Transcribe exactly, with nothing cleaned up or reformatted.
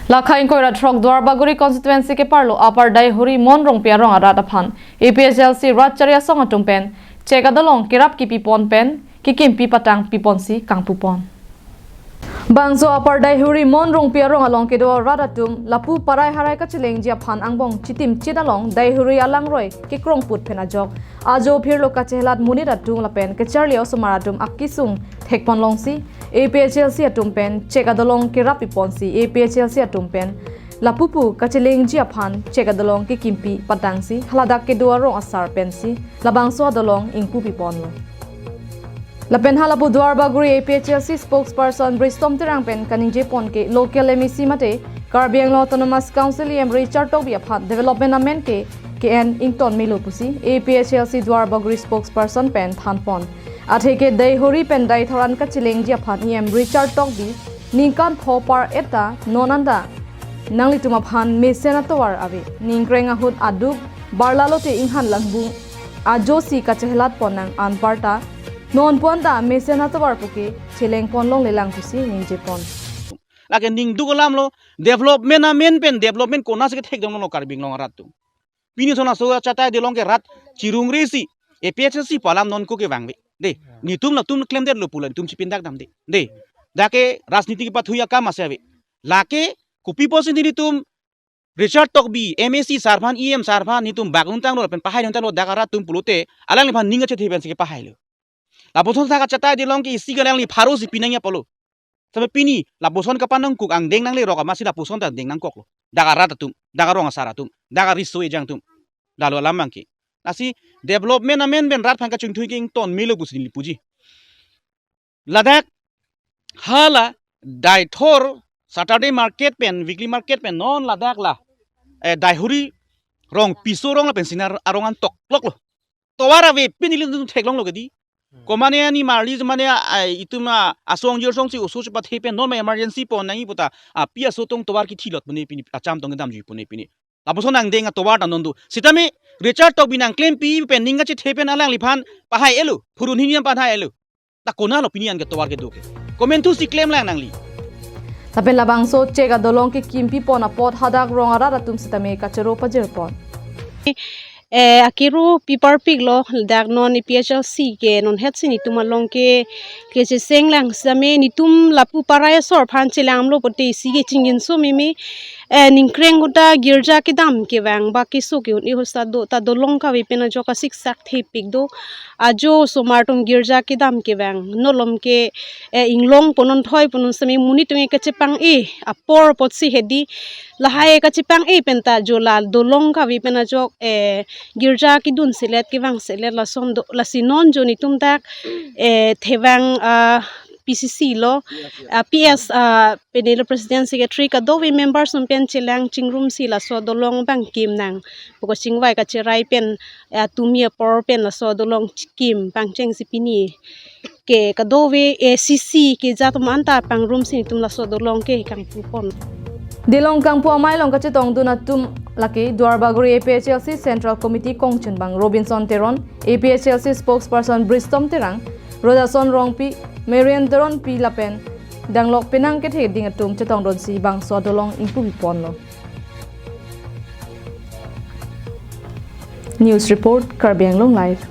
Lakha ingkoi ra throk Duarbagori constituency keparlo Upper Daihuri Mon Rongpi arong arat aphan A P H L C rat chari asong atum pen chek adolong kerap kipipon pen kekimpi patang piponsi kangpupon. Bangso Upper Daihuri Mon Rongpi arong along kedo rat atum lapu parai harai kachelengji aphan angbong chitim chit along Daihuri alangroi kekrongput pen ajok ajo phirlo kachelat monit atum lapen kecharli osomar atum akisung thekpon longsi A P H L C atum pen chek adolong kerap piponsi A P H L C atum pen lapupu kachelengji aphan chek adolong kekimpi patangsi haladak kedo arong asar pensi labangso adolong ingpu piponlo. Lapen halapu Duarbagori A P H L C spokesperson Bristom Terang pen kaningje pon ke local M A C mate Karbi Anglong Autonomous Council E M Richard Tokbi aphan development amen ke ke-en ington melo pusi A P H L C Duarbagori spokesperson pen thanpon. Atheke Daihuri pen Daithoran kachelengji aphan E M Richard Tokbi ningkan pho par-et ta non anta nanglitum aphan mesen atovar ave. Ningkreng ahut aduk barlalote inghan langbung ajosi kachelat pon nang anparta non pon ta mesen atovar puke cheleng pon longlelang pusi ningje pon. Lake ningduk alam lo, development amen pen development konatsi kethekdamlo Karbi Anglong arat atum. Pini sona so chatai adolong ke rat chirungresi A P H L C pu alam non ko kevang ave. De, netum latum klemdetlo pu la netum chipindak dam de. De, dak ke rajniti kepathu akam ase ave. Lake kopi pusi netum Richard Tokbi, M A C sar aphan, E M sar aphan netum bak untanglo lapen pahai untanglo dak arat atum pulote alangliphan ning kachethe pensi kepahailo. Lapuson saka chatai adolong ke isi ke alangli pharo si pinangji apotlo. Sampai pini lapuson kapanangkok angdeng nanglerok amatsi lapuson ta angdeng nangkoklo. Dak arat atum, dak arong asar atum, dak ariso ejang atum. Lalo alam abangke. Lasi development amen pen rat aphan kachingthui ke ington melo pusi neli puji. Ladak hala Daithor Saturday market pen, weekly market pen non ladak la, eh, Daihuri Rongpiso arong lapen Sina arong an tokloklo. Tovar ave pini nelitum theklonglo kedi. Komane ani marli mane, ah, itum, ah, asong jir songsi oso chepathe pen non ma emergency pon nangji puta, ah, pi aso tong tovar kithilot pune pini, acham tong kedamji pune pini. Lapuson angdeng atovar ta non do. Sitame Richard Tokbi nangklempi pen ning kachethe pen alangliphan pahai-elo. Phurun hini pahai-elo. Ta konatlo pini an ke tovar kedo ke. Komentu si klemlang nangli. Lapen labangso chek adolong kekimpi pon apot hadak rong arat atum sitame kachero pajir pon. Eh, akero piparpiklo dak non A P H L C ke non hetsi netum along ke kechesenglang sitame netum lapu parai asor aphan chelanglo pote isi ke chingjinso meme, eh, ningkreng ahut ta girja kedam kevang ba keso ke-un-e ahut ta do ta dolong kave pen ajok asiksak thepik do. Ajo osomar atum girja kedam kevang. Nolom ke, eh, inglong ponnon thoi ponnon sitame monit atum ke kachepang-e apor apotsi hedi. Lahai kachepang-e pen ta jo la dolong kave pen ajok, eh, girja kedun selet kevang selet lason do, lasi non jo netum dak, eh, thevang, ah, P C C lo, ah, P S, ah, penelo president secretary kadokave members atum pen chelang chingrumsi laso adolong abang kim nang. Poko chingvai kacherai pen, eh, tumi apor pen laso adolong kim pangchengsi pini ke kadokave A C C ke jat atum anta pangrumsi netum laso adolong ke kangpupon. Delong kangpu amei along kachetongdun atum lake Duarbagori A P H L C Central Committee kongchunbang Robinson Teron, A P H L C spokesperson Bristom Terang, Rodason Rongpi, Marian Teronpi lapen danglok penang kethe ding atum chetongdunsi bangso adolong ingpu piponlo. News report, Karbi Anglong Live.